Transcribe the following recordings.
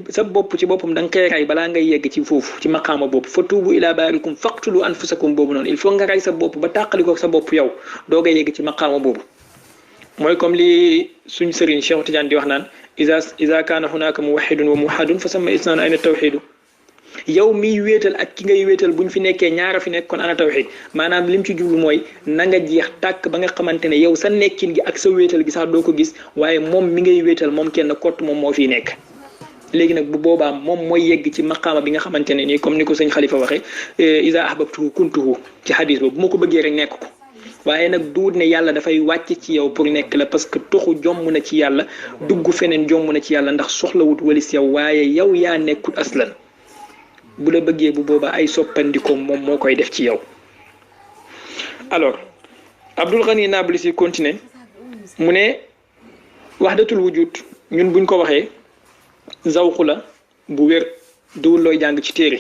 sa bopp ci boppam da nga koy rey balaa ngay yegg ci foofu ci maqaama bopp fa tuubu ila baarikum faqtulu anfusakum boobu noonu il faut nga rey sa bopp ba tàqali ko sa bopp yow doo ngay yegg ci maqaama boobu mooy comme li suñ sëriñ Cheikh Tidiane di wax naan iza kaana hunaka muwahhidun wa muwahhadun fa sama isnaan ayna tawxidu yow miy wéetal ak ki ngay wéetal buñ fi nekkee ñaara fi nekk kon ana tawxid maanaam lim ci jublu mooy na nga jeex tàkk ba nga xamante ne yow sa nekkin gi ak sa wéetal gi sax doo ko gis waaye moom mi ngay wéetal moom kenn kott moom moo fiy nekk léegi nag bu boobaa moom mooy yegg ci maqaama bi nga xamante ne nii comme ni ko sëñ Xalifa waxee iza ahbabtuhu kuntuhu ci xadis boobu bu ma ko bëggee rek nekk ko waaye nag duut ne yàlla dafay wàcc ci yow pour nekk la parce que toxu jomm na ci yàlla dugg feneen jomm na ci yàlla ndax soxlawut walis yow waaye yow yaa nekkut aslan bu la bëggee bu boobaa ay soppandikoom moom moo koy def ci yow. alors Abdul Ghani Nablisi continue mu ne wahdatul wujud ñun buñ ko waxee zawqu la bu wér duwul looy jàng ci téere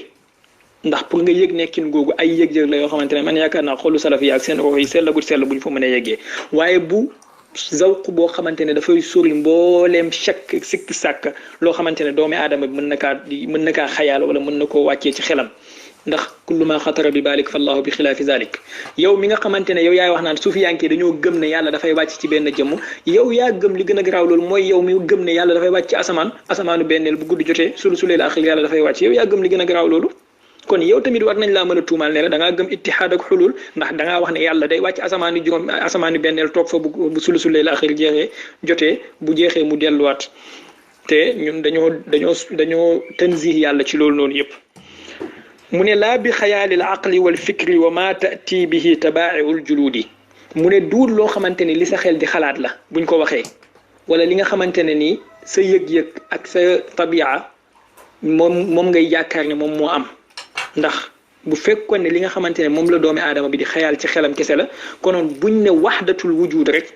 ndax pour nga yëg nekkin googu ay yëg-yëg la yoo xamante ne man yaakaar naa xolu salaf yi ak seen rox yi sellagut sell buñ fa mën a yeggee waaye bu zawq boo xamante ne dafay sori mbooleem chakk sikki sàkk loo xamante ne doomi aadama bi mën na kaa xayaal wala mën na koo wàccee ci xelam ndax kullu ma xatara bi baalik fallahu bi xilaafi zalik yow mi nga xamante ne yow yaay wax naan suufiyanke dañoo gëm ne yàlla dafay wàcc ci benn jëmm yow yaa gëm li gën a garaaw loolu mooy yow mi gëm ne yàlla dafay wàcc ci asamaanu benneel bu guddi jotee sulsul axir yàlla dafay wàcc yow yaa gëm li gën a garaaw loolu kon yow tamit war nañ laa mën a tuumaal ne la da ngaa gëm ittihaad ak xulul ndax da ngaa wax ne yàlla day wàcc asamaanu benneel toog fa bu sulsul axir jeexee jotee bu jeexee mu delluwaat te ñun dañoo tanzih yàlla ci loolu noonu yëpp mu ne laa bi xayaalil aqli wal fikri wa ma tati bihi tabaa'iul juluudi mu ne duul loo xamante ne li sa xel di xalaat la buñ ko waxee wala li nga xamante ne nii sa yëg-yëg ak sa tabia moom ngay yaakaar ne moom moo am ndax bu fekkoon ne li nga xamante ne moom la doomi aadama bi di xayaal ci xelam kese la konoon buñ ne wahdatul wujud rek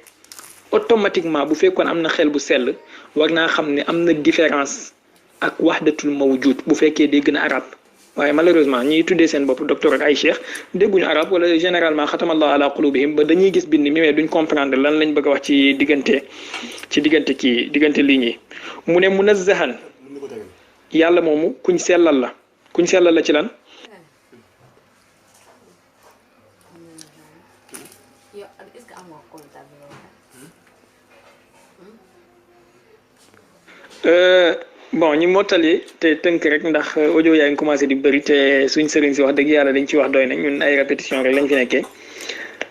automatiquement bu fekkoon am na xel bu sell war naa xam ne am na différence ak wahdatul mawjud bu fekkee dégg na arab waaye malheureusement ñiy tuddee seen bopp docteur ak ay cheikh dégguñu arab wala généralement xatamallahu ala qulubihim ba dañuy gis bind mi mais duñ comprendre lan lañ bëgg a wax ci diggante ligne yi mu ne munazzahan yàlla moomu kuñ sellal la ci lan bon ñi mottali te tënk rek ndax audio yaa ngi commencé di bëri te suñ sëriñ si wax dëgg yàlla dañ ci wax doy na ñun ay répétition rek lañ fi nekkee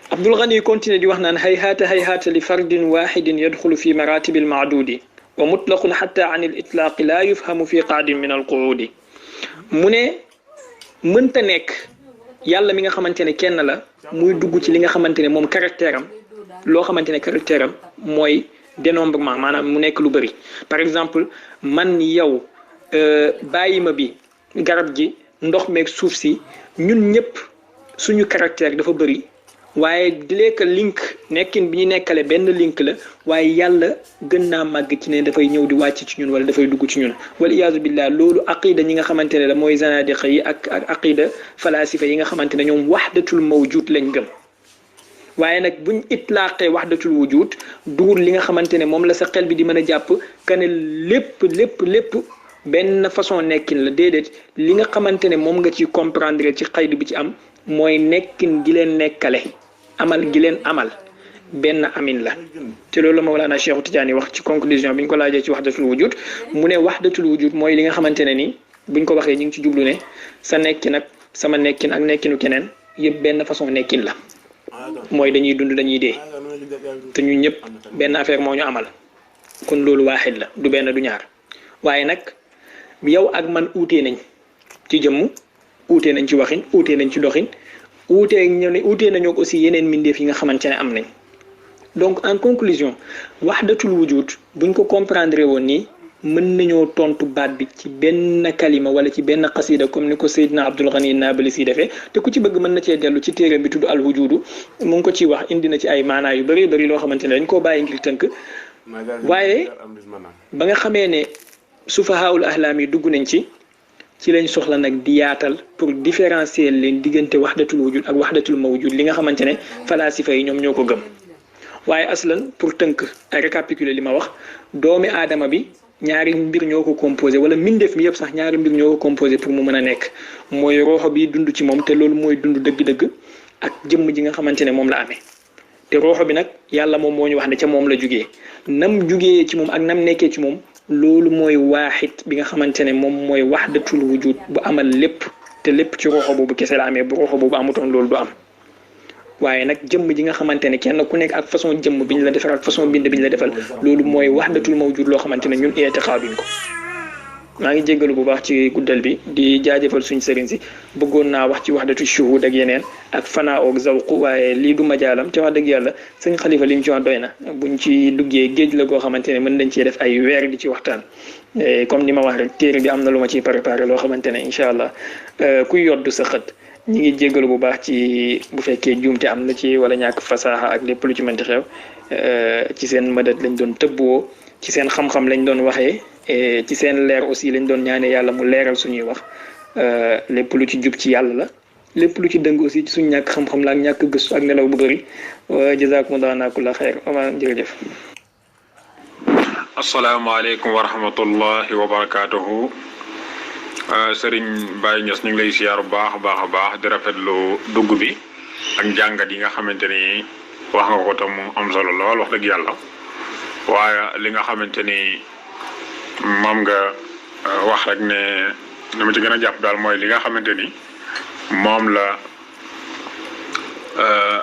Abdul Ghani continue di wax naan hayhaata li fardin wahidin yadxulu fi maratibi almaadudi wa mutlaqun xatta an il itlaaqi laa yufhamu fi qaadin min alquudi mu ne mënta nekk yàlla mi nga xamante ne kenn la muy dugg ci li nga xamante ne moom caractère am loo xamante ne caractère am mooy dénombrement maanaam mu nekk lu bëri par exemple man yow bàyyi ma bi garab gi ndox meeg suuf si ñun ñëpp suñu caractère dafa bëri waaye di lekk link nekkin bi ñu nekkale benn link la waaye yàlla gën naa màgg ci ne dafay ñëw di wàcc ci ñun wala dafay dugg ci ñun wal iyaazu billah loolu aqida ñi nga xamante ne la mooy zanadiqa yi ak aqida falasifa yi nga xamante ne ñoom wahdatul mawjud lañ gëm waaye nag buñ itlaaqee wahdatul wujud dugul li nga xamante ne moom la sa xel bi di mën a jàpp kane lépp benn façon nekkin la déedéet li nga xamante ne moom nga ci comprendre ci xayd bi ci am mooy nekkin gi leen nekkale amal gi leen amal benn amin la te loolu la Mawlana Cheikh Tidiane wax ci conclusion bi ñu ko laajee ci wahdatul wujud mu ne wahdatul wujud mooy li nga xamante ne ni buñ ko waxee ñu ngi ci jublu ne sa nekkin ak sama nekkin ak nekkinu keneen yëpp benn façon nekkin la mooy dañuy dund dañuy dee te ñun ñëpp benn affaire moo ñu amal kon loolu waaxid la du benn du ñaar waaye nag yow ak man uutee nañ ci jëmm uutee nañ ci waxin uutee nañ ci doxin uutee nañoo aussi yeneen mbindeef yi nga xamante ne am nañ donc en conclusion wahdatul wujud buñ ko comprendre woon nii mën nañoo tontu baat bi ci benn kalima wala ci benn qasida comme ni ko Seydina Abdul Ghani Nablisi defee te ku ci bëgg mën na cee dellu ci téere bi tudd al wujudu mu ngi ko ciy wax indi na ci ay maanaa yu bëri loo xamante ne dañ koo bàyyi ngir tënk waaye ba nga xamee ne sufahaul ahlaam yi dugg nañ ci lañ soxla nag di yaatal pour différencier leen diggante wahdatul wujud ak wahdatul mawjud li nga xamante ne falasifa yi ñoom ñoo ko gëm waaye aslan pour tënk ay récapituler li ma wax doomi aadama bi ñaari mbir ñoo ko composé wala mbindeef mi yëpp sax ñaari mbir ñoo ko composé pour mu mën a nekk mooy roxo bi dund ci moom te loolu mooy dund dëgg-dëgg ak jëmm ji nga xamante ne moom la amee te roxo bi nag yàlla moom moo ñu wax ne ca moom la jugee nam jugee ci moom ak nam nekkee ci moom loolu mooy waaxit bi nga xamante ne moom mooy waxdatul wujud bu amal lépp te lépp ci roxo boobu kese la amee bu roxo boobu amutoon loolu du am waaye nag jëmm ji nga xamante ne kenn ku nekk ak façon jëmm biñ la defal ak façon bind biñ la defal loolu mooy waxdatul mawjud loo xamante ne ñun eetixaaduñ ko maa ngi jéggalu bu baax ci guddal bi di jaajëfal suñ sëriñ si bëggoon naa wax ci waxdatu shuhud ak yeneen ak fanaa oog zawqu waaye lii du majaalam te wax dëgg yàlla sëñ xalifa li mu ci wax doy na buñ ci duggee géej la goo xamante ne mën nañ cee def ay weer di ci waxtaan comme ni ma wax rek téere bi am na lu ma ciy préparé loo xamante ne incha allah kuy yoddu sa xët ñi ngi jéggalu bu baax ci bu fekkee juumte am na ci wala ñàkk fasaaxa ak lépp lu ci mënti xew ci seen mëdët lañ doon tëbboo ci seen xam-xam lañ doon waxee ci seen leer aussi lañ doon ñaane yàlla mu leeral suñuy wax lépp lu ci jub ci yàlla la lépp lu ci dëng aussi ci suñu ñàkk xam-xam la ak ñàkk gëstu ak nelaw bu bëri jazakumullahu kulla xeer oma jërëjëf asalaamaaleykum wa rahmatullahi wa barakatuhu Sëriñ Baye Niass ñu ngi lay siyaar bu baax a baax di rafetlu dugg bi ak njàngat yi nga xamante ni wax nga ko tam mu am solo lool wax dëgg yàlla waaye li nga xamante ni moom nga wax rek ne dama ci gën a jàpp daal mooy li nga xamante ni moom la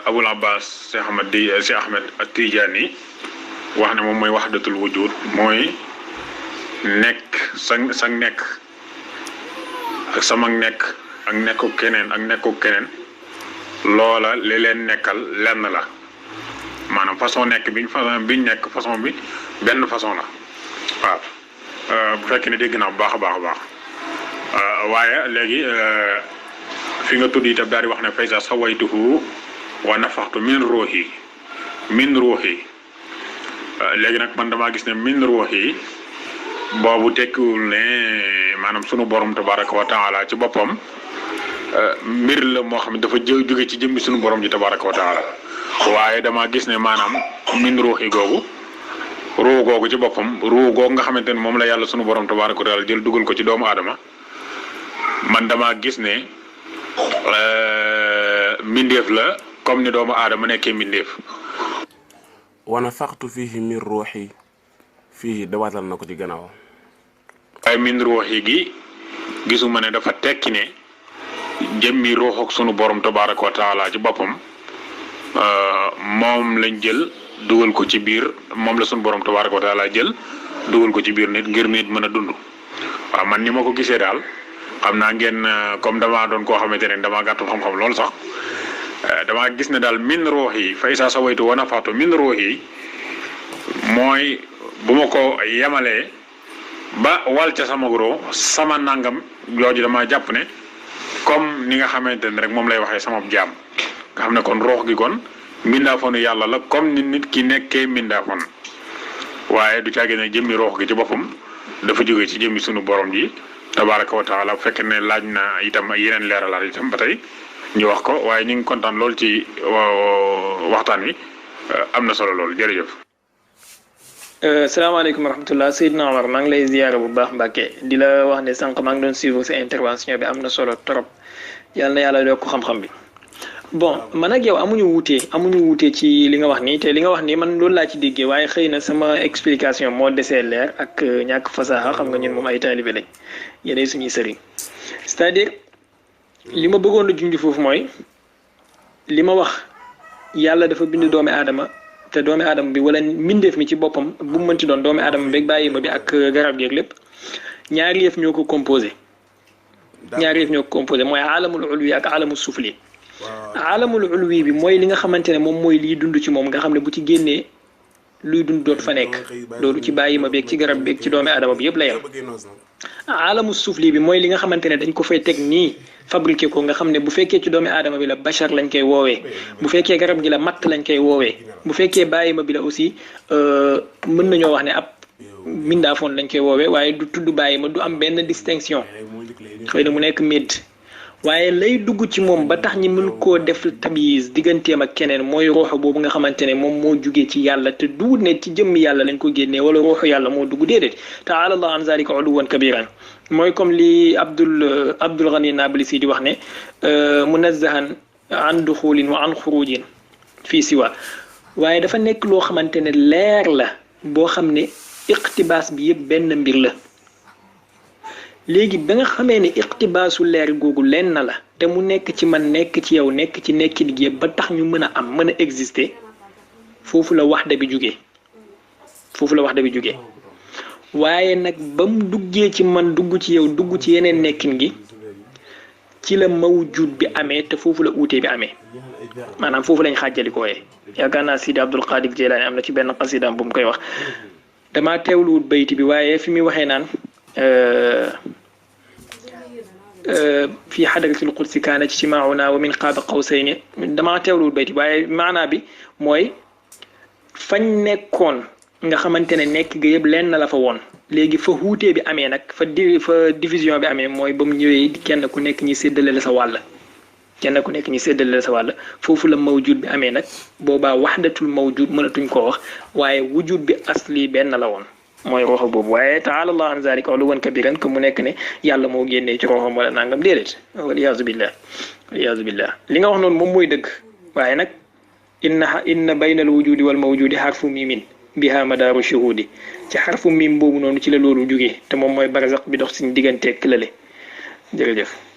Abul Abbas Cheikh Ahmed At-Tijaani wax ne moom mooy wahdatul wujud mooy nekk sa nekk ak sama nekk ak nekku keneen loola li leen nekkal lenn la maanaam façon nekk biñ nekk façon bi benn façon la waaw bu fekkee ne dégg naa bu baax a baax waaye léegi fi nga tudd itam daal di wax ne faysa sawaytuhu wa nafaxtu min ruuhi léegi nag man damaa gis ne min ruuhi boobu tekkiwul ne maanaam sunu borom tabaraka wa taala ci boppam mbir la moo xam ne dafa jóge ci jëmmi sunu borom ji tabaraka wa taala waaye damaa gis ne maanaam min ruuhi googu ci boppam ruu googu nga xamante ne moom la yàlla sunu borom tabaraka wa taala jël dugal ko ci doomu aadama man damaa gis ne mbindeef la comme ni doomu aadama nekkee mbindeef. wana faxtu fiihi min ruuhi fii dawaatal na ko ci gannaaw. waaye min ruuhi gi gisuma ne dafa tekki ne jëmmi ruux ak sunu borom tabaraka wa taala ci boppam moom lañ jël dugal ko ci biir moom la sunu borom tabaraka wa taala jël dugal ko ci biir nit ngir nit mën a dund waaw man ni ma ko gisee daal xam naa ngeen comme damaa doon koo xamante ne damaa gàttu xam-xam loolu sax damaa gis ne daal min ruuhi fa izaa sawaytu wa nafaxtu min ruuhi mooy bu ma ko yemalee ba wal ca sama goro sama nangam jooju damaa jàpp ne comme ni nga xamante ne rek moom lay waxee sama jaam nga xam ne kon ruux gi kon mbindaafoonu yàlla la comme ni nit ki nekkee mbindaafoon waaye du caagee ne jëmmi ruux gi ci boppam dafa jóge ci jëmmi sunu borom ji tabaraka wa taala bu fekkee ne laaj na itam yeneen leeralaat itam ba tey ñu wax ko waaye ñu ngi kontaan lool ci waxtaan wi am na solo lool jërëjëf. salaamaaleykum wa rahmatullah Seydina Omar maa ngi lay ziyaara bu baax Mbàkke di la wax ne sànq maa ngi doon suivre sa intervention bi am na solo trop yal na yàlla yokk xam-xam bi bon man ak yow amuñu wuute ci li nga wax nii te li nga wax nii man loolu laa ci déggee waaye xëy na sama explication moo desee leer ak ñàkk fasaxa xam nga ñun moom ay taalibe lañ yéenay suñuy sëriñ c'est-à-dire li ma bëggoon a junj foofu mooy li ma wax yàlla dafa bind doomi aadama te doomi aadama bi wala mbindeef mi ci boppam bu mu mënti doon doomi aadama beeg bàyyi ma bi ak garab geeg lépp ñaari yëf ñoo ko composé mooy alamul ulwi ak alamul sufli alamul ulwi bi mooy li nga xamante ne moom mooy liy dund ci moom nga xam ne bu ci génnee luy dund doot fa nekk loolu ci bàyyi ma beeg ci garab beeg ci doomi aadama bi yëpp la yem alamul sufli bi mooy li nga xamante ne dañ ko fay teg nii fabriqué ko nga xam ne bu fekkee ci doomi aadama bi la bachar lañ koy woowee bu fekkee garab gi la matt lañ koy woowee bu fekkee bàyyi ma bi la aussi mën nañoo wax ne ab mindaafoon lañ koy woowee waaye du tudd bàyyi ma du am benn distinction xëy na mu nekk médd waaye lay dugg ci moom ba tax ñi mën koo def tamyiz digganteem ak keneen mooy ruuxu boobu nga xamante ne moom moo jugee ci yàlla te duut ne ci jëmmi yàlla lañ ko génnee wala ruuxu yàlla moo dugg déedéet taala allah an zalika uluwan kabiran mooy comme li Abdul Ghani Nablisi di wax ne munazzahan an duxulin wa an xurujin fii siwa waaye dafa nekk loo xamante ne leer la boo xam ne iqtibaas bi yëpp benn mbir la léegi ba nga xamee ne iqtibaasu leer googu lenn la te mu nekk ci man nekk ci yow nekk ci nekkin gi yëpp ba tax ñu mën a am mën a exister foofu la waxda bi jugee foofu la waxda bi jugee waaye nag ba mu duggee ci man dugg ci yow dugg ci yeneen nekkin gi ci la mawjud bi amee te foofu la uutee bi amee maanaam foofu lañ xàjjalikooyee yaakaar naa Sidi Abdul Qadir Jilani am na ci benn xasidaam bu mu koy wax damaa teewluwut bayti bi waaye fi muy waxee naan في حضرة القدس كان اجتماعنا ومن قاب قوسين damaa teewluwul bayti waaye maanaa bi mooy fañ nekkoon nga xamante ne nekk ga yëpp lenn la fa woon léegi fa wuutee bi amee nag fa division bi amee mooy ba mu ñëwee kenn ku nekk ñi séddale la sa wàll kenn ku nekk ñi séddale la sa wàll foofu la mawjud bi amee nag boobaa waxdatul mawjud mënatuñ koo wax waaye wujud bi asli benn la woon mooy roxo boobu waaye taala allah an zalika uluwan kabiran que mu nekk ne yàlla moo génnee ci roxom wala nangam déedéet waliyaazu billah waliyaazu billah li nga wax noonu moom mooy dëgg waaye nag inna bayna al wujudi wal mawjudi xarfu mimin biha madaaru shuhudi ci xarfu mim boobu noonu ci la loolu jugee te moom mooy barzaq bi dox suñu digganteeg lële jërëjëf